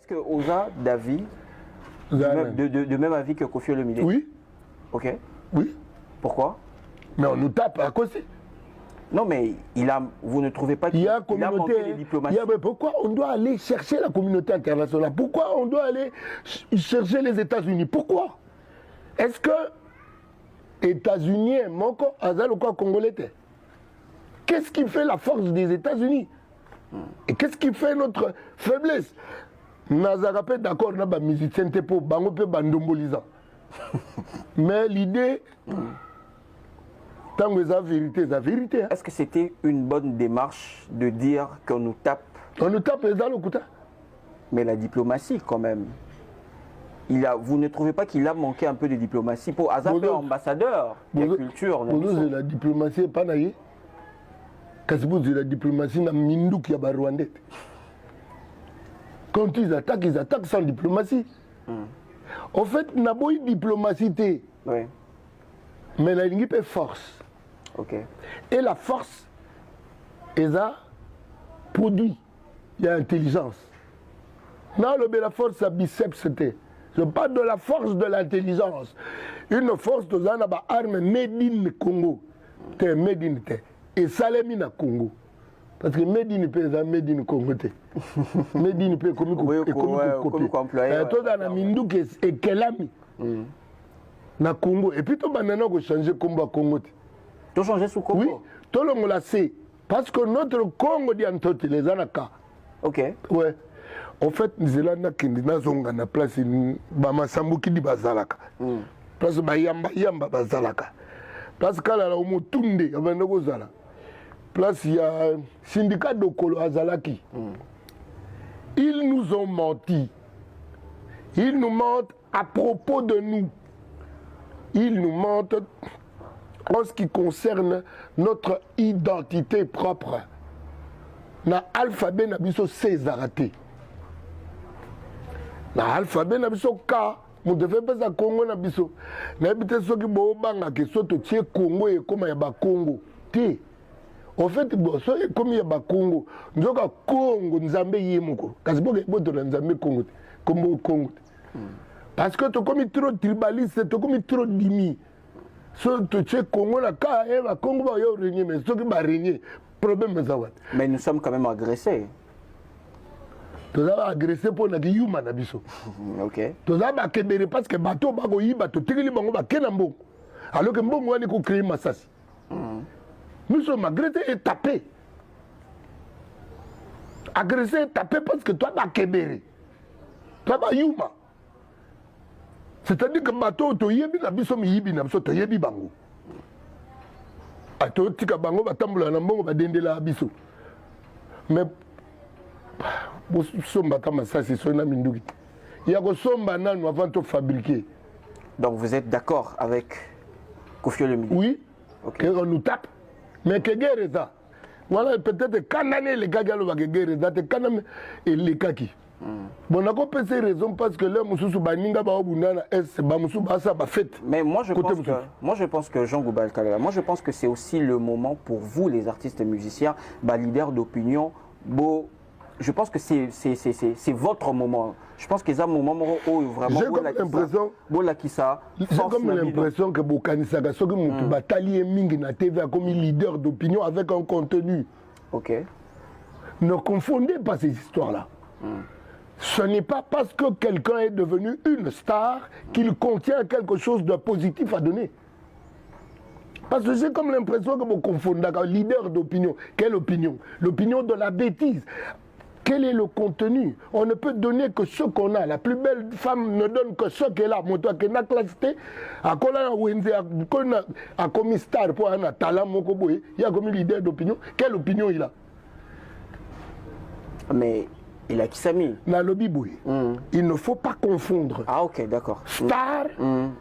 Que oza d'avis de même avis que Koffi Olomide? Oui. Ok. Oui. Pourquoi? Mais on nous tape à cause. Non, mais il a, vous ne trouvez pas qu'il y a a manqué de diplomatie? Il y a, mais pourquoi on doit aller chercher la communauté internationale? Pourquoi on doit aller chercher les États-Unis? Pourquoi? Est-ce que États-Unis moko aza lokola Congolais te? Qu'est-ce qui fait la force des États-Unis? Et qu'est-ce qui fait notre faiblesse? Nazalaka mpe d'accord na bamusicien te, mpo bango mpe bandombolisa. Mais l'idée, ntango eza vérité, eza vérité, hein. Est-ce que c'était une bonne démarche de dire qu'on nous tape? On nous tape, eza lokuta. Mais la diplomatie, quand même. Vous ne trouvez pas qu'il a manqué un peu de diplomatie pour aza mpe ambassadeur ya culture na biso? Bozozela diplomatie epa na ye, kasi bozela diplomatie na minduki ya Barwandais te. Quand ils attaquent, ils attaquent sans diplomatie. En fait, naboyi diplomatie te, mais nalingi mpe force. Et la force eza produit ya intelligence. Nalobela force ya biceps te, je parle de la force de l'intelligence. Une force, toza na baarme made in Congo te, made in te, esalemi na Congo, parce que made in mpe eza made in Congo te. Made in mpe ekomi ekomi koemployer. Toza na minduki ekelami na Congo. Et puis tobanda na kochange nkombo ya Congo te. Tochange su Congo? Oui, tolongola C, parce que notre Congo dia ntotele eza na K. Ouais, en fait, nzela nakende, nazonga na place bamasambukidi bazalaka, place bayambayamba bazalaka, place Kalala Omotunde abanda kozala, place ya Syndicat Dokolo azalaki. Ils nous ont menti, ils nous mentent à propos de nous, ils nous mentent en ce qui concerne notre identité propre. Na alphabet na biso, C ezalaka te. Na alphabet na biso, K. Moto efe mpesa Kongo na biso, nayebi te soki boobangaka so totie Kongo ekóma ya Bakongo te. En fait, bon, so ekomi ya Bakongo, nzoka Kongo Nzambe ye moko, kasi boka ebotola Nzambe Kongo te, kombo Kongo te, parce que tokomi trop tribaliste, tokomi trop dimi. So totie Kongo na ka ye, Bakongo bayo régner, mais soki barégner, problème eza wapi? Mais nous sommes quand même agressés. Toza baagressé mpo na kiyuma na biso. Toza bakebere parce que bato bakoyiba, totikeli bango, bake na mbongo, alors que mbongo wana ekocréer masasi. Nous sommes agressés et tapés, agressés et tapés, parce que toa bakebere, toa bayuma. C'est-à-dire que bato oyo toyebi na biso, miyibi na biso, toyebi bango, totika bango batambola na mbongo, badendelaka biso. Mais bosomba masasi soki na minduki ya kosomba nanu avant tofabriquer. Donc vous êtes d'accord avec Koffi Olomide? Oui. Que on nous tape, mais que guerre eza wana, peut-être kandani elekaki, alobaka guerre eza te, kanda elekaki. Bon, nakopesa raison parce que l'heure mosusu baninga baobunda na est, bamosusu basala bafete. Mais moi je pense que Jean Goubal Kalala, moi je pense que c'est aussi le moment pour vous les artistes et musiciens, bah, leaders d'opinion, bon, je pense que c'est votre moment. Je pense que c'est un moment où vraiment J'ai comme l'impression bolakisa. J'ai comme l'impression que bokanisaka soki motu batali ye mingi na TV, akomi leader d'opinion avec un contenu. Ne confondez pas ces histoires-là. Ce n'est pas parce que quelqu'un est devenu une star qu'il contient quelque chose de positif à donner. Parce que j'ai comme l'impression que vous confondez leader d'opinion. Quelle opinion? L'opinion de la bêtise. Quel est le contenu? On ne peut donner que ce qu'on a. La plus belle femme ne donne que ce qu'elle a. Moto akenda classe te, akola na wenze, akomi star pour un talent moko boye, il a comme leader d'opinion. Quelle opinion il a? Mais il a qui s'est Nalobi boye. Il ne faut pas confondre. Ah ok, d'accord. Star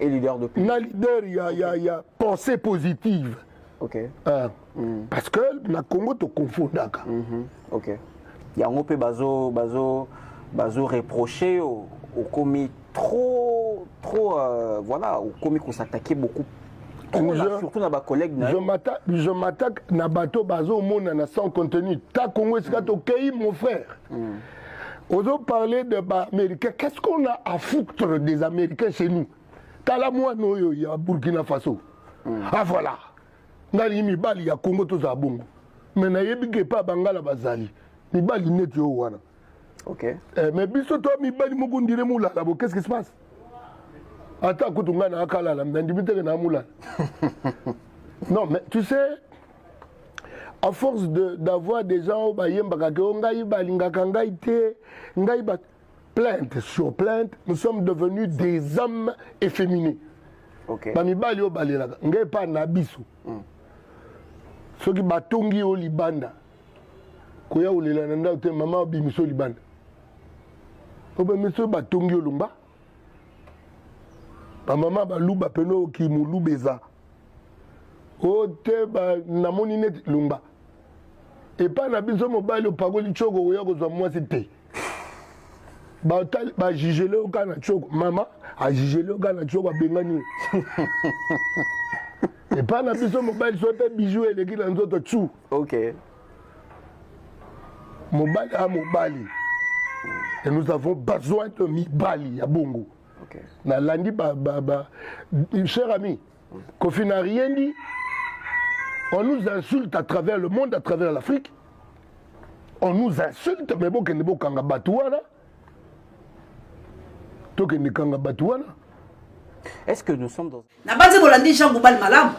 Et leader d'opinion. Na leader, il y a pensée positive. Parce que na Congo, tu confonds. Ok. Yango mpe bazo reprocher okomi trop trop, voilà, okomi kos'attaquer beaucoup trop là, surtout na bacollègue na Je m'attaque, je m'attaque na bato bazomonana sans contenu. Ta Congo esika tokei, mon frère. Ozo parler de ba américains, qu'est-ce qu'on a à foutre des Américains chez nous? Tala mwana oyo ya Burkina Faso. Ah voilà. Ngai mibali ya Congo tozala bongo. Mais nayebi ke pa bangala bazali. Mibali neti oyo wana. Eh, mais biso to mibali moko ndire mulala bo qu'est-ce qui se passe? Ata kutu ngai na akalala, nandimi te ke na mulala. Non, mais tu sais, à force d'avoir des gens oyo bayembaka ke ngai balingaka ngai te, ngai ba plainte sur plainte, nous sommes devenus des hommes efféminés. Bamibali oyo balelaka ngai epa na biso. Soki batongi yo libanda, koya kolela na ndako te, mama obimiso libanda. Obimiso batongi yo lumba. Bamama baluba pene oki moluba eza. O te ba namoni neti lumba. Epa na biso mobali opakoli tshoko oya kozwa mwasi te. Ba jugele yo kaka na tshoko. Mama a jugele yo kaka na tshoko abengani yo. Epa na biso mobali so te bijou eleki na nzoto tsu. Mobali a mobali. Et nous avons besoin de mibali ya bongo. Nalandi ba, ba, ba, cher ami, Koffi n'a rien dit. On nous insulte à travers le monde, à travers l'Afrique. On nous insulte, mais bon, kende bokanga batu wana. Tokende kanga batu wana. Est-ce que nous sommes dans Nabanzi bolandi Jean Goubal malamu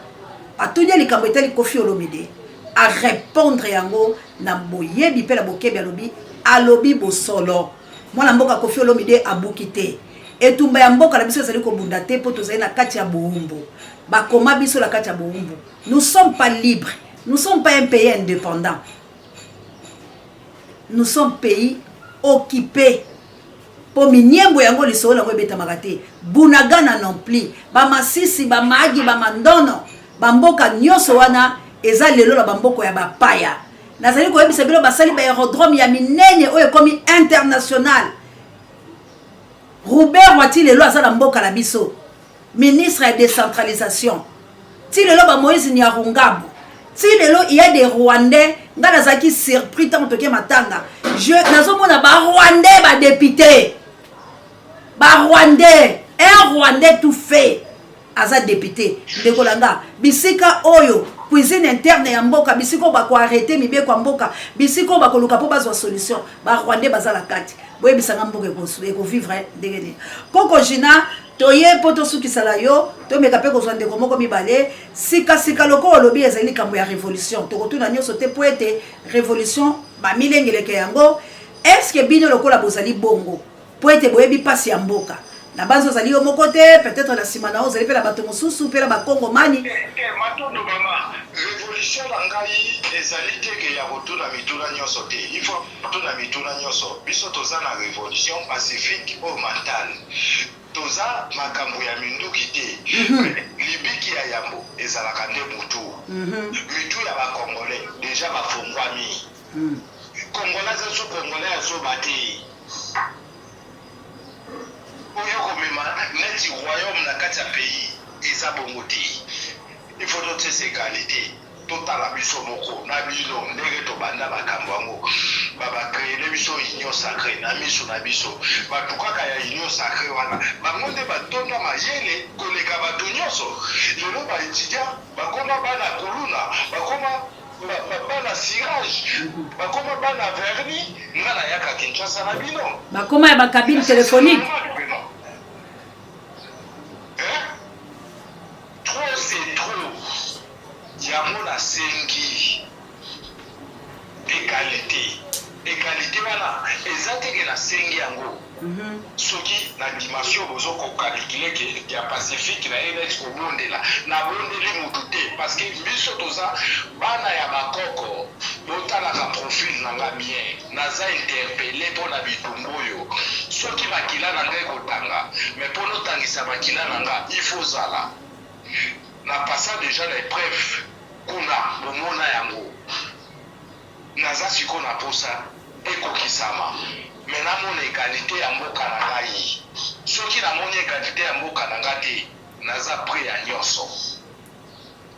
atuni ye likambo etali Koffi Olomide a répondre yango na boyebi mpe na bokebi alobi alobi bosolo mwana mboka Koffi Olomide abuki te etumba ya mboka na biso ezali kobunda te mpo tozali na kati ya bowumbu bakoma biso na kati ya bowumbu nous sommes pas libres nous sommes pas un pays indépendant nous sommes pays occupé po miniembo yango lisolo yango ebetamaka te bunagana non plus ba masisi ba magi ba mandono ba mboka nyonso wana eza lelo na bamboko ya bapaya nazali koyebisa bino basali ba aerodrome ya minene oyo ekomi international Ruberwa ti lelo aza na mboka na biso ministre ya décentralisation ti lelo ba Moïse Nyarungabo ti lelo il y a des Rwandais nga nazalaki surpris ntango toke matanga je nazomona ba Rwandais ba député ba Rwandais un Rwandais tout fait aza député ndeko na nga bisika oyo cuisine interne ya mboka bisika oyo bakoarrete mibeko ya mboka bisika oyo bakoluka mpo bazwa solution ba Rwandais baza na kati boyebisa nga mboka ekovivre ndenge nini koko Gina toye mpo tosukisala yo tomeka mpe kozwa ndeko moko mibale sikasika lokola olobi ezali likambo ya révolution tokotuna nyonso te mpo ete révolution bamilengeleke yango eske bino lokola bozali bongo mpo ete boyebi mpasi ya mboka na banzi ozali yo moko te peut-être na nsima na yo ozali mpe na bato mosusu mpe na bakongomani matondo mama révolution na ngai ezali teke ya kotuna mituna nyonso te il faut kotuna mituna nyonso biso toza na révolution pacifique oyo mentale toza makambo ya minduki te libiki ya yambo ezalaka nde mutu mitu ya bacongolais déjà bafongwami congolais aza so congolais azoba te oyo komema neti royaume na kati ya pays eza bongo te il faut totiesa égalité totala biso moko na bino ndenge tobanda makambo yango babacréele biso union sacrée na miso na biso bato kaka ya union sacrée wana bango nde batonda mayele koleka bato nyonso lelo baétudiant bakoma bana kuluna bakoma bana cirage bakoma bana vernis nga nayaka Kinshasa na bino bakoma ya bacabine téléphonique. Hein? Trop c'est trop yango nasengi égalité égalité wana eza teke nasengi yango soki na dimension bozokokalikile ke ya pacifique na ye neti kobondela nabondeli mutu te parce que biso toza bana ya bakoko botalaka profil na nga bien naza interpellé mpo na bitumbu oyo soki makila na ngai ekotanga mais mpo notangisa makila na nga il faut zala na passa déjà na épreuve kuna bomona yango naza sikoyo na posa ekokisama me namona égalité ya mboka na ngai soki namoni égalité ya mboka na nga te naza prêt ya nyonso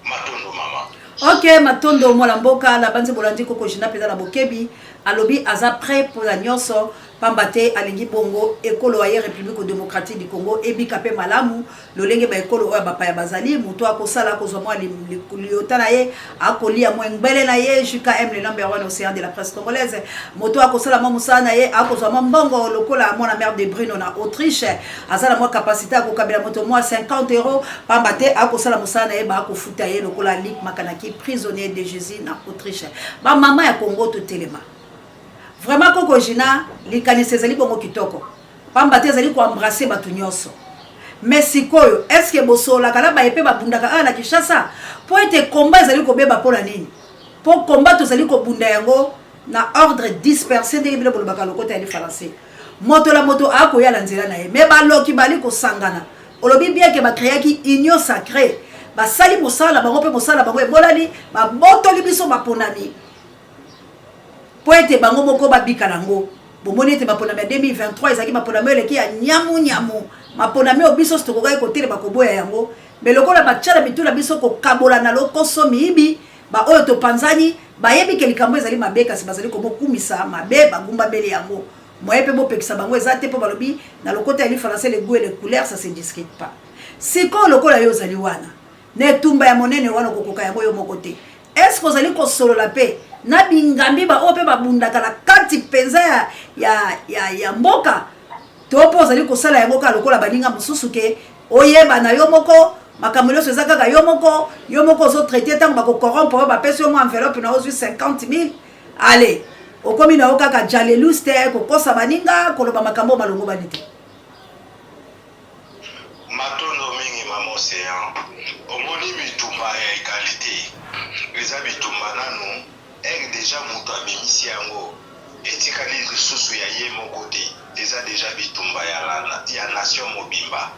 matondo mama. Ok matondo mwana mboka na banzi bolandi koko Gina mpenza na bokebi alobi aza prêt mpona nyonso. Pamba te alingi bongo ekolo ya ye Republique democratique du Congo ebika pe malamu lolenge ba ekolo oyo ya bapaya bazali. Moto akosala akozwa mwa liota na ye, akolia mwa ngbele na ye. JKM le number one océan de la presse congolaise. Moto akosala mwa mosala na ye, akozwa mwa mbongo lokola mwana mère de Bruno na Autriche. Aza na mwa capacité ya kokabela moto mwa 50 euros, pamba te akosala mosala na ye, bakofuta ye lokola Luc Makanaki, prisonnier de Jésus na Autriche. Ba mama ya Congo totelema. Vraiment koko Gina, likanisi ezali bongo kitoko. Pamba te ezali ko embrasser bato nyonso. Mais sikoyo, est ce que bosololaka na baye pe babundaka awa na Kinshasa? Po ete combat ezali kobeba mpo na nini? Po combat tozali kobunda yango na ordre disperse ndenge bino bolobaka lokota ya lifalanse. Moto na moto akoya na nzela na ye. Mais baloki bali kosangana. Olobi bien que ba creaki union sacree. Basali mosala na bango pe mosala na bango ebolani, babotoli biso maponami. Mpo ete bango moko babika na yango. Bomoni ete maponami ya 2023 ezalaki maponami oyo eleki ya nyamu nyamu, maponami oyo biso tokokaki kotelema koboya yango, mais lokola batia na mitu na biso kokabola na lokoso miyibi, ba oyo topanzani bayebi ke likambo ezali mabe kasi bazali komokumisa mabe, bagumbameli yango. Moyen mpe bopekisa bango eza te mpo balobi na lokota ya lifalanse le gout et les couleurs ça se discute pas. Sikoyo lokola yo ozali wana na etumba ya monene wana okokoka yango yo moko te. Est-ce que ozali kosolola mpe na bingambi ba oyo mpe babundaka na kati mpenza ya, ya, ya, ya mboka to mpe ozali kosala yango kaka lokola baninga mosusu ke oyeba na yo moko makambo nyonso eza kaka yo moko, yo moko ozotraite ntango bakocorrompre oyo bapesi yo mwa enveloppe na ozwi 50 000 ale okomi na yo kaka jaleluste kokosa baninga koloba makambo oyo malongobani te. Matondo mingi mama ocean. Omoni bitumba ya egalite eza bitumba nanu heure dejà mutu abimisi yango etikali lisusu ya ye moko te eza dejà bitumba ya nation mobimba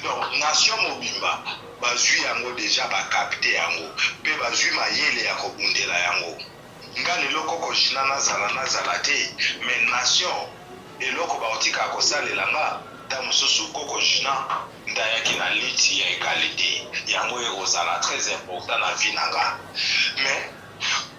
donc nation mobimba bazui yango dejà ba capte yango pe bazui mayele ya kobundela yango nga lelo koko Gina nazala nazala te mais nation eloko bakotikaka kosalela nga tango mosusu koko Gina nde ayaki na lutte ya egalite yango ekozala très important na vie na nga mais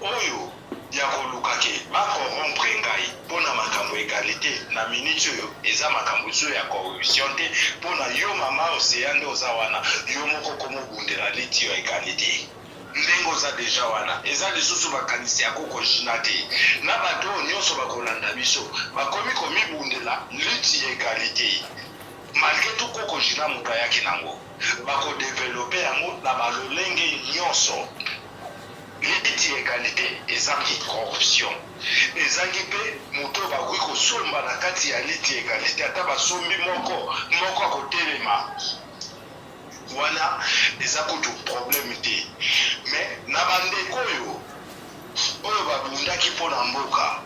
oyo ya koluka ke ba corrompre ngai pona makambo ya egalite na minute oyo eza makambo lisusu ya corruption te pona yo mama ocean nde oza wana yo moko okoma obundela lutte ya egalite. Ndenge oza dejà wana eza lisusu makanisi ya koko Gina te na bato oyo nionso bakolanda biso bakomi komibundela lutte ya egalite malgre tout koko Gina mutu ayaki nango bako developper yango na ba lolenge nionso lutte ya egalite ezangi corruption ezangi pe mutu oyo bakoki kosomba na kati ya lutte ya egalite ata basombi moko moko akotelema. Wana eza kutu problème te mais na ba ndeko oyo oyo ba bundaki pona mboka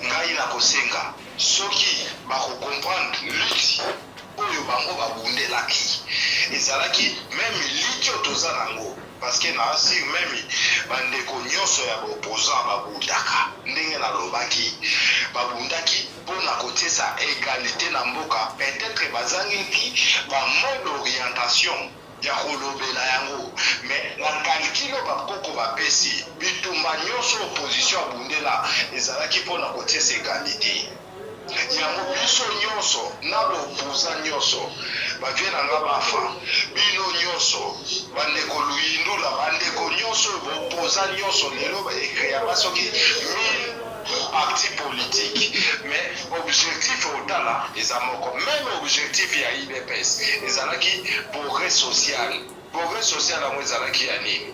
ngai na kosenga soki bako comprendre lutte oyo bango ba bundelaki ezalaki meme lutte oyo toza nango Parce que na sur meme ba ndeko nioso ya ba opposants ba bundaka ndenge na lobaki ba bundaki pona kotiesa egalite na mboka peut etre bazangaki ba mots d'orientation ya kolobela yango mais na calcul oyo ba koko ba pesi bitumba nioso opposition abundela ezalaki pona kotiesa egalite. Yango biso nionso na ba opposants nionso ba vieux na nga bafa bino nionso ba ndeko luyindula ba ndeko nionso oyo ba opposants nionso lelo ba ecreama soki 1000 partis politiques mais objectif otala eza moko meme objectif ya udps ezalaki progrès social. Progrès social yango ezalaki ya nini?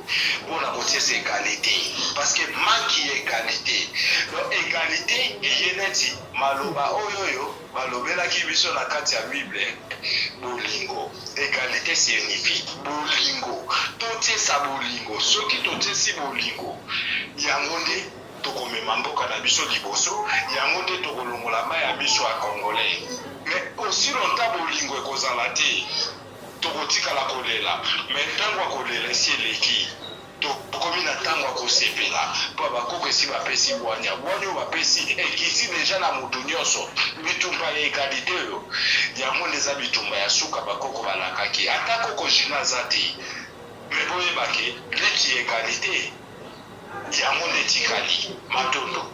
Pona kotiesa egalite parce que manque ya egalite donc egalite eye neti maloba oyo oyo balobelaki biso na kati ya bible bolingo egalite signifie bolingo totiesa bolingo soki totiesi bolingo yango nde tokomema mboka na biso liboso yango nde tokolongola mayi ya miso ya congolais mais aussi longtemps bolingo ekozala te Tokotikala kolela mais tango ya kolela esi eleki tokomi na tango ya kosepela po ba koko esi bapesi bwania bwania oyo bapesi ekiti dejà na mutu nionso bitumba ya egalite oyo yango nde eza bitumba ya suka ba koko balakaki ata koko Gina aza te mais boyeba ke lutte ya egalite yango nde etikali matondo.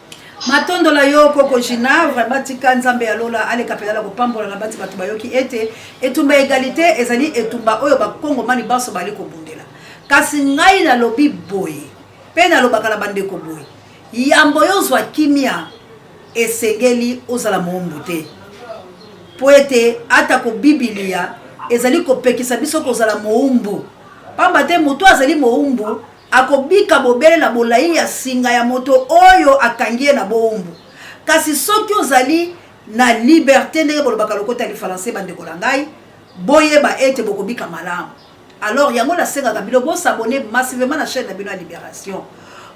Matondo la yo koko Gina, vraiment tika Nzambe ya lola aleka mpenza na kopambola na bati bato bayoki ete etumba ya egalite ezali etumba oyo bakongomani banso bali kobundela. Kasi ngai nalobi boye mpe nalobaka na bandeko boye, yambo yo ozwa kimia esengeli ozala moombo te, mpo ete atako Bibilia ezali kopekisa biso kozala moumbu, pamba te moto azali moumbu Akobika bobele na bolai ya singa ya moto oyo akangi ye na bowumbu. Kasi soki ozali na liberte, ndenge bolobaka lokota ya lifalanse, bandeko na ngai, boyeba ete bokobika malamu. Alors yango nasengaka bino bo s'abonner massivement na chaîne na bino ya Liberation.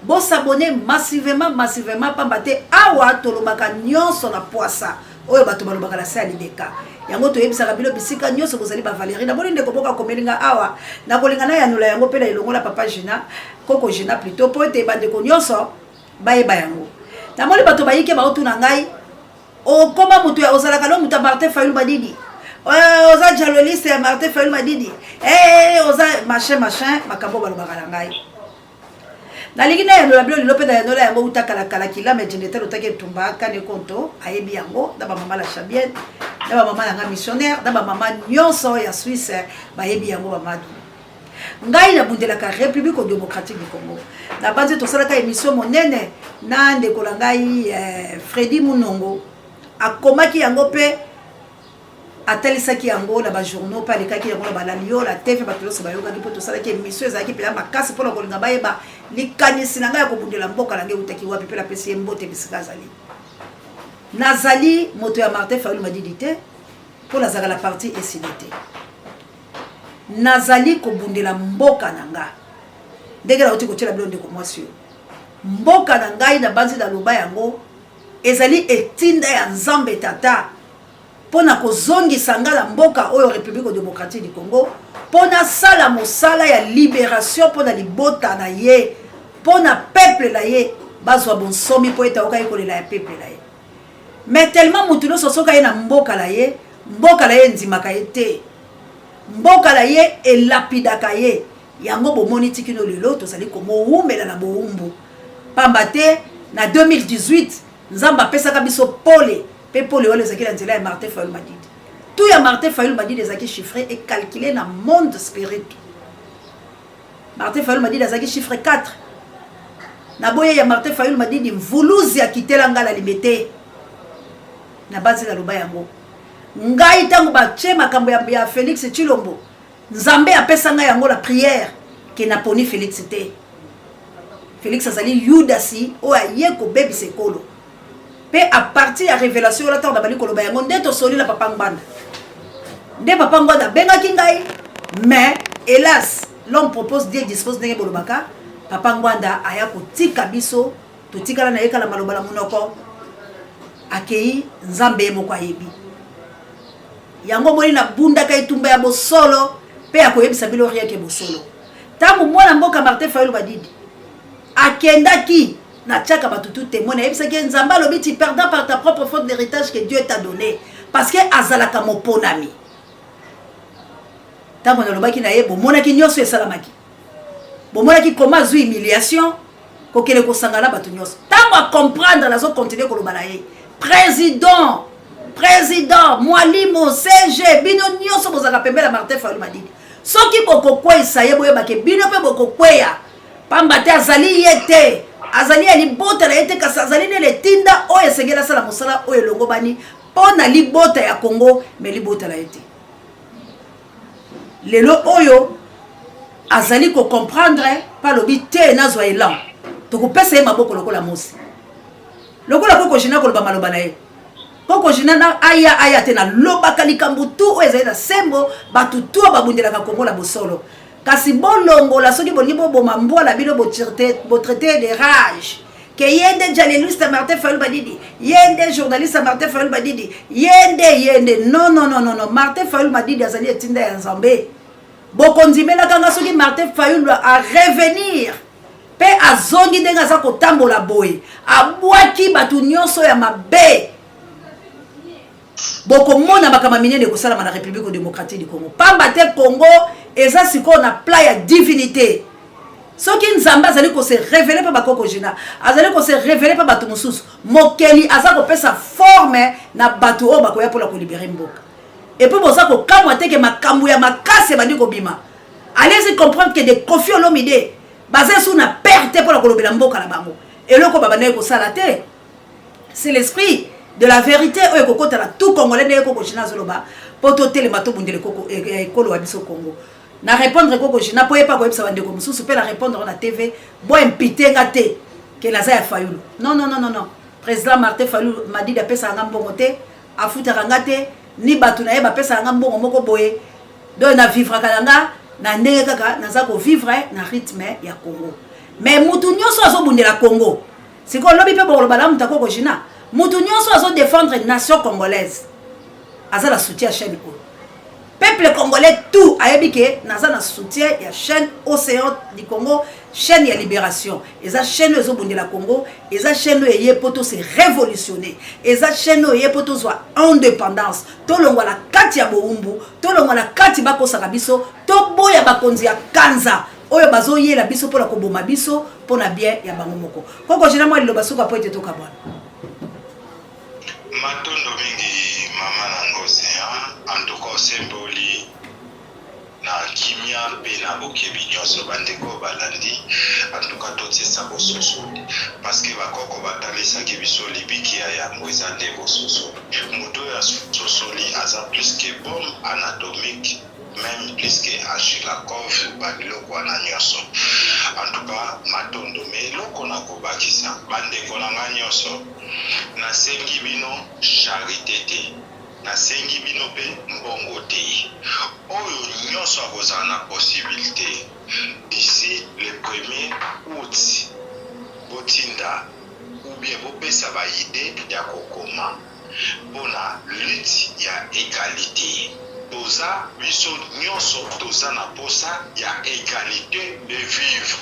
Bo s'abonner massivement, massivement, pamba te awa tolobaka nyonso na pwasa. Oyo bato balobaka na se ya libeka. Yango toyebisaka bino bisika nyonso bozali ba Valerie. Namoni ndeko moko akomeli nga awa. Nakolinga nayanola yango mpe na elongo na papa Gina, koko Gina plutot, mpo ete bandeko nyonso bayeba yango. Namoni bato bayike baotuna ngai, okoma moto ya ozalaka no moto ya Martin Fayulu Madidi? Eh, oza jaloliste ya Martin Fayulu Madidi? Eh, oza machin machin, makambo balobaka na ngai. Nalingi nayanola bino lelo mpe nayanola yango uta kala kala. Kilama ejendete lotaki etumba kane konto ayebi yango na bamama la chabienne na bamama na nga missionnaire na bamama nyonso ya Suisse bayebi yango. Bamadu ngai nabundelaka République démocratique du Congo. Nabanzi tosalaka émission monene na ndeko na ngai eh, Fredi Munongo akomaki yango mpe Atalisaki yango na ba journaux mpe alekaki yango na ba laliola TV, bato nyonso bayokaki mpo tosalaki emission ezalaki mpenza makasi mpo na kolinga bayeba likanisi na ngai ya kobundela mboka na ngai eutaki wapi, mpe napesi ye mbote bisika azali. Nazali moto ya Martin Fayulu Madidi te mpo nazalaka na parti esili te. Nazali kobundela mboka na nga ndenge nauti kotyela bino ndeko mwasi oyo. Mboka na ngai, nabanzi naloba yango, ezali etinda ya Nzambe Tata mpo na kozongisa nga na mboka oyo Republique democratique du Congo mpo nasala mosala ya liberation mpo na libota na ye, mpo na peuple na ye bazwa bonsomi, mpo ete ayokaki kolela ya peuple na ye. Mais tellement moto nyonso soki aye na mboka na ye, mboka na ye endimaka ye te, mboka na ye elapidaka ye. Yango bomoni ti kino lelo tozali komowumela na bowumbu, pamba te na 2018 Nzambe apesaka biso pole, mpe pole wana ezalaki na nzela ya Martin Fayulu Madidi. Tout ya Martin Fayulu Madidi ezalaki chiffré et calculé na monde spirituel. Martin Fayulu Madidi azalaki chiffre 4. Na boye ya Martin Fayulu Madidi, mvuluzi akitela ngai na limete. Na banzi naloba yango. Ngai ntango batie makambo ya, ya Felix Tshilombo, Nzambe apesa ngai yango la prière ke naponi Felix te. Felix azali Yudasi oyo aye kobebisa ekolo. Pe à partir ya révélation wana ntango nabandi koloba yango nde tosoli na papa Ngbanda. Nde papa Ngbanda abengaki ngai, mais hélas l'homme propose Dieu dispose, ndenge bolobaka, papa Ngbanda aya kotika biso, totikala na ye kala maloba na monoko, akei Nzambe ye moko ayebi. Yango omoni nabundaka etumba ya bosolo pe ya koyebisa bino rien que bosolo. Tango mwana mboka Martin Fayulu Madidi akendaki natiaka bato tout témoin, nayebisaki ye Nzambe alobi tu perdras par ta propre faute l'héritage que Dieu t'a donné, parce que azalaka moponami. Tango nalobaki na ye, bomonaki nyonso esalamaki, bomonaki comment azwi humiliation kokende kosangana na bato nyonso. Ntango acomprendre, nazo continuer koloba na ye, président, président mwalimu cg, bino nyonso bozalaka pembeni ya Martin Fayulu Madidi, soki bokokweisa ye boyebake bino mpe bokokweya, pamba te azali ye te, azali ya libota na ye te, kasi azali nde letinda oyo esengeli asala mosala oyo elongobani mpo na libota ya Congo, me libota na ye te. Lelo oyo azali ko comprendre pa alobi te nazwa elan, tokopesa ye maboko lokola Mose, lokola koko Gina koloba maloba na ye. Koko Gina na aya aya te, nalobaka likambo tu oyo ezali na sembo, bato tu oyo babundelaka Kongo na bosolo. Kasi bolongola soki bolingi boboma mbwa na bino, botraite de rage ke ye nde jaleliste Martin Fayulu Madidi, ye nde journaliste Martin Fayulu Madidi, ye nde ye nde non non non non, Martin Fayulu Madidi azali etinda ya Nzambe. Bokondimelaka nga soki Martin Fayulu a revenir pe azongi ndenge aza kotambola boye, abwaki bato nyonso ya mabe, bokomona makambo minene ekosalama na République démocratique du Congo. Pamba te Congo eza sikoyo na plat ya divinité. Soki Nzambe azali ko se reveler pa bakoko Gina, azali ko se reveler pa bato mosusu, mokeli aza kopesa forme na bato oyo bakoya mpo na kolibere mboka. Et puis boza kokamwa te ke makambo ya makasi ebandi kobima. Allez-y comprendre que de Koffi Olomide baza esu na peur te mpo na kolobela mboka na bango. Eloko babandaki kosala te. C'est l'esprit de la vérité oyo ekokota na tout Congolais ndenge koko Gina azoloba mpo totelema tobundela ekolo ya biso Congo. Na répondre koko Gina po ye pa koyebisa bandeko mosusu pe na répondre na TV bo impite nga te ke naza ya Fayulu. Non non non non non. Président Martin Fayulu Madidi apesaka nga mbongo te, afutaka nga te, ni bato na ye bapesaka nga mbongo moko boye. Donc na vivraka na nga na ndenge kaka naza ko vivre na rythme ya Congo. Mais mutu nyonso azobundela Congo. Sikoyo lobi pe bokoloba na mutu ya koko Gina. Mutu nyonso azo défendre nation congolaise. Aza na soutien ya chaîne oyo. Peuple congolais tout ayebi ke naza na soutien ya chaîne Océan du Congo, chaîne ya libération. Eza chaîne oyo ezobundela Congo, eza chaîne oyo eye po to se révolutionner. Eza chaîne oyo eye po tozwa indépendance, tolongwa na kati ya bowumbu, tolongwa na kati bakosaka biso, toboya bakonzi ya kanza oyo bazoyela biso mpona koboma biso mpona bien ya bango moko. Koko Gina mwa liloba suka po ete tokabwana. Matondo mingi mama na nga ocean en tout cas osemboli na kimia mpe na bokebi nionso ba ndeko oyo balandi en tout cas totiesa bososoli parce que ba koko batalisaki biso libiki ya yambo eza nde bososoli moto oyo asosoli aza plus que bombe anatomique meme plus que Ashilakov ba biloko wana nionso en tout cas matondo mais eloko na kobakisa ba ndeko na nga nionso Nasengi bino charite te, nasengi bino pe mbongo te. Oyo nionso akozala na possibilite d'ici le premier aout botinda ou bien bopesa ba idees ya kokoma pona lutte ya egalite. Toza biso nionso toza na posa ya egalite de vivre.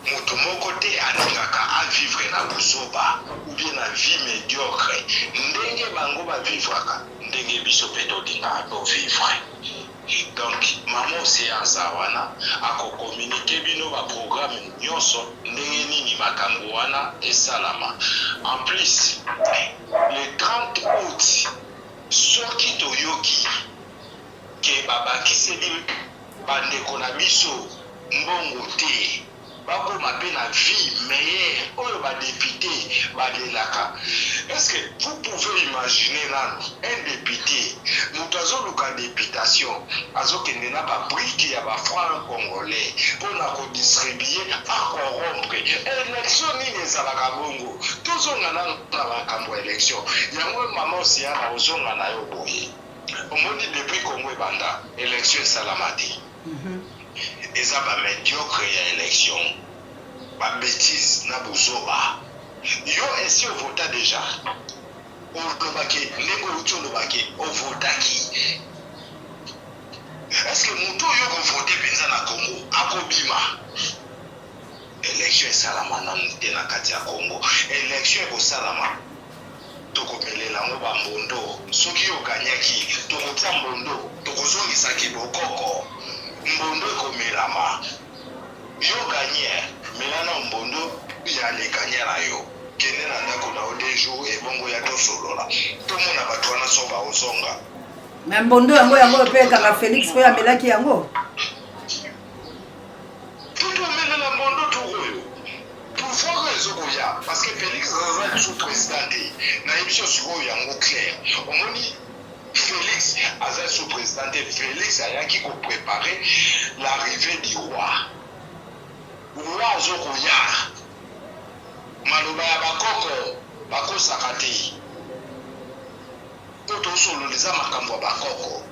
Mutu moko te alingaka a vivre na buzoba ou bien na vie mediocre ndenge bango ba vivraka ndenge biso pe tolingaka to vivre. Donc maman Ocean aza wana ako communiquer bino ba programmes nionso ndenge nini makambo wana esalama. En plus le 30 aout soki toyoki que babakiseli ba ndeko na biso mbongo te bakoma pe na vie meilleure oyo ba depute balelaka est ce que vous pouvez imaginer nanu un depute mutu azoluka deputation azokende na ba brique ya ba franc congolais pona ko distribuer a corrompre election nini ezalaka bongo tozonga nanu na makambo ya election yango maman ocean ozonga na yo boye omoni depuis congo ebanda election esalama te. Eza ba mediocre ya election ba betise na buzoba yo esi o vota dejà? Oloba ke ndenge owuti oloba ke o votaki est ce que mutu oyo oko vote penza na Congo akobima? Election esalama nanu te na kati ya Congo election ekosalama Toko melela ngo ba mbondo soki yo gagnaki toko tia mbondo toko zongisa ki bokoko mbondo ekomelama yo gagner mela nao mbondo ya le gagner na yo kende na ndako na yo de jour ebongo ya tosolola tomona batu wana soki bako zonga. Mais mbondo yango yango pe ekanga Felix po amelaki yango. Tutu omelela mbondo tour oyo. Pouvoir oyo ezo koya parce que Felix aza lisusu president te nayebisi yo sikoyo yango clair omoni Felix aza lisusu president te Felix ayaki ko preparer l'arrivee du roi roi azo koya maloba ya ba koko bakosaka te po tosolola eza makambo ya ba koko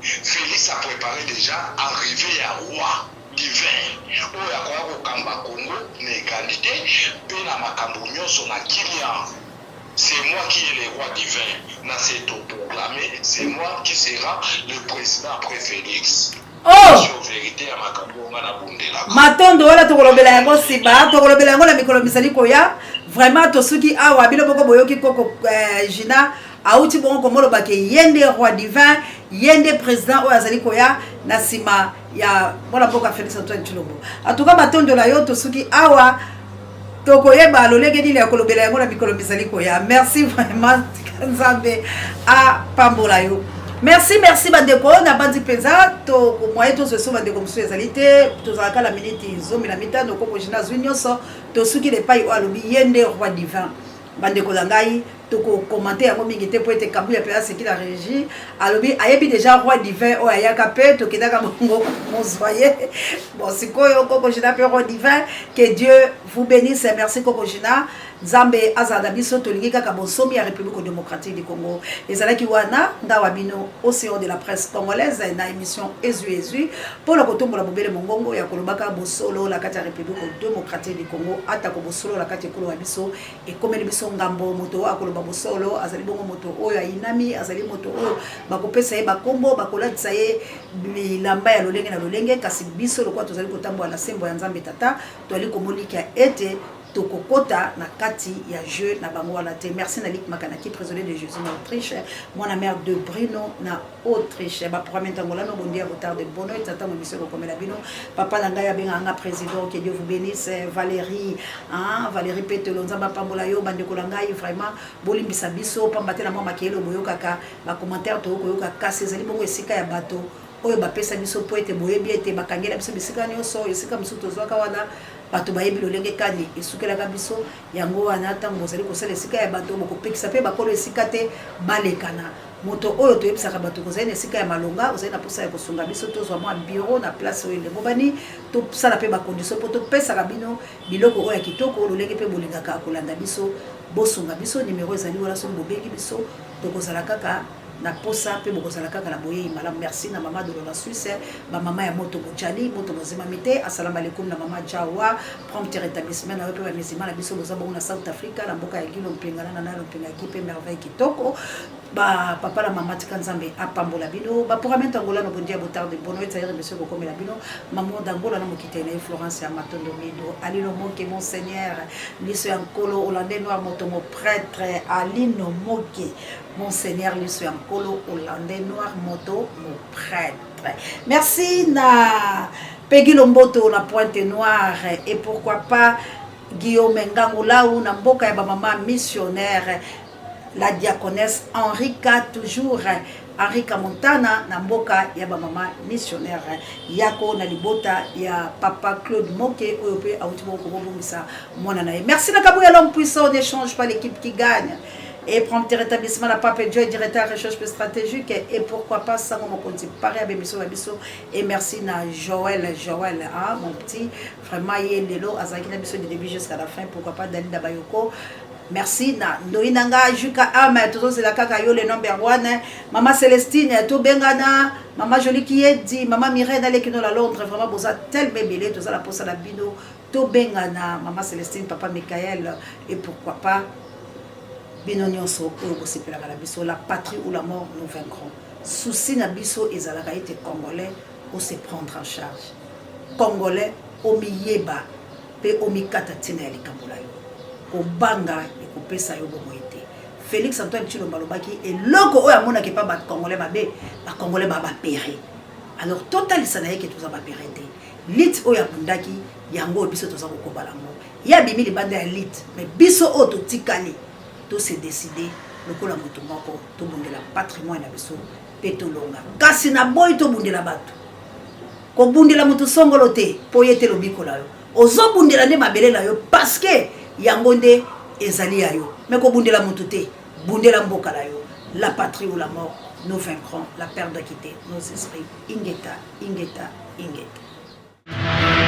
Felix a prepare dejà arrivee ya roi divin oyo akoya kokamba Congo na egalite pe na makambo nionso na kimia c'est moi qui est le roi divin na s'autoproclamer c'est moi qui sera le president après Felix Oh! Sur verite ya makambo oyo nga nabundelaka. Matondo wana tokolobela yango nsima, tokolobela yango na mikolo mizali koya. Vraiment tosuki awa, bino moko boyoki koko eh, Gina auti bongo komoloba ke ye nde roi divin, ye nde president oyo azali koya na nsima. Ya mwana mboka Félix Antoine Tshilombo. En tout cas, matondo na yo, tosuki awa, tokoyeba lolenge nini ya kolobela yango na mikolo mizali koya. Merci vraiment, tika Nzambe apambola yo. Merci, merci bandeko, na bandi mpenza to moyen tozwa so bandeko mosusu ezali te, tozalaka na miniti 15, koko Gina azwi nyonso, tosuki lepai oyo alobi ye nde roi divin. Bandeko na ngai, tokokomante yango mingi te mpo ete Kabuya mpe aseki na régie, alobi ayebi déjà roi divin oyo ayaka mpe tokendaka bongo mozwa ye. Bon, sikoyo koko Gina mpe roi divin, que Dieu vous bénisse. Merci koko Gina, Nzambe azala na biso. Tolingi kaka bonsomi ya République démocratique du Congo. Ezalaki wana ndawa bino océan de la presse congolaise na émission Ezwi Ezwi, mpona kotombola bobele mongongo ya kolobaka bosolo na kati ya République démocratique du Congo. Atako bosolo na kati ekolo ya biso ekomeli biso ngambo, moto oyo akoloba bosolo azali bongo moto oyo ayinami, azali moto oyo bakopesa ye bakombo, bakolatisa ye bilamba ya lolenge na lolenge. Kasi biso lokola tozali kotambola na sembo ya Nzambe Tata, toali komolikia ete tokokota na kati ya jeu na bango wana te. Merci na Lik Makanaki, prisonnier de Jésus na Autriche, mwana mère de Brino na Autriche, baprogramme ntango lano bondi ya botard de bono etata ntango émission ekokomela bino. Papa na ngai abengaka nga président, que Dieu vous bénisse. Valérie, hein, Valérie Petelo, Nzambe apambola yo. Bandeko na ngai, vraiment bolimbisa biso, pamba te na mwa makeyelo boyokaka bacommentaire toyokoyoka, kasi ezali bongo esika ya bato oyo bapesa biso, mpo ete boyebi ete bakangela biso bisika nyonso. Esika mosusu tozwaka wana, bato bayebi lolenge kani esukelaka biso yango wana. Ntango bozali kosala esika ya bato, bokopekisa mpe bakolo esika te balekana. Moto oyo toyebisaka bato kozali na esika ya malonga, ozali na mposa ya kosunga biso, tozwa mwa bureau na place oyo elengo bani, tosala mpe bacondition mpo topesaka bino biloko oyo ya kitoko lolenge mpe bolingaka kolanda biso. Bosunga biso, numero ezali wana, soki bobengi biso tokozala kaka na posa mpe bokozala kaka na boyei malamu. Merci na mama Dolo na Suisse, bamama ya moto mojali moto mozimami te. Assalamu alaikum na mama Jawa, prompt rétablissement na yo mpe bamizima na biso boza bongo na South Africa, na mboka ya Gilo Mpenga na Nano Mpenga Gi mpe Merveille Kitoko. Bapapa na mama, tika Nzambe apambola bino. Baprogramme ntangola na bondi ya botarde bono etayere monsieur kokomela bino mamo dangola na mokitei na ye Florence ya Matondo Mido Alino Moke, monseigneur liso ya Nkolo, hollandais noir, moto mo prêtre. Alino Moke, monseigneur liso ya Nkolo, hollandais noir, moto mo prêtre. Merci na Peggy Lomboto na Pointe Noire et pourquoi pas Guillaume Ngangulau na mboka ya bamama missionnaire, la diaconesse Henrika, toujours Henrika Montana na mboka ya bamama missionnaire, yako na libota ya papa Claude Moke oyo mpe awuti bongo kobobongisa mwana na ye. Merci na Kabuya, l'homme puissant, on n'échange pas l'équipe qui gagne, et prompt rétablissement la pape Joy, directeur recherche stratégique, et pourquoi pas Sango Mokonzi Paris abemission na biso. Et merci na Joël Joël, hein, mon petit, vraiment ye lelo azalaki na biso du début jusqu'à la fin. Pourquoi pas Dalida Bayoko. Merci na ndoi na nga Juka Ame, tozozela kaka yo le number one. Mama Célestine, tobengana mama Joli Kiedi, mama Mireille naleki no na Londres. Vraiment boza tellement ebele, toza na posa na bino. Tobengana mama Célestine, papa Michael et pourquoi pas bino nyonso oyo bosepelaka na biso. La patrie ou la mort, nous vaincrons. Souci na biso ezalaka ete congolais ose prendre en charge, congolais omiyeba mpe omikata ntina ya likambo na yo. Kobanga ekopesa yo bomoi te. Félix Antoine Tshilombo alobaki eloko oyo amonaki epa bacongolais mabe, bacongolais ba bapere. Alors totalisa na ye ke toza bapere te. Lutte oyo abundaki yango oyo biso toza kokobala yango, ye abimi libanda ya lutte, mais biso oyo totikali tose décide lokola moto moko, tobundela patrimoine na biso mpe tolonga. Kasi naboyi tobundela bato, kobundela moto songolo te, mpo ye te lobiko na yo. Ozobundela nde mabele na yo, parce que yango nde ezali ya yo, mais kobundela moto te, bundela mboka na yo. La patrie ou la mort, nous vaincrons. La peur doit quitter nos esprits. Ingeta, ingeta, ingeta.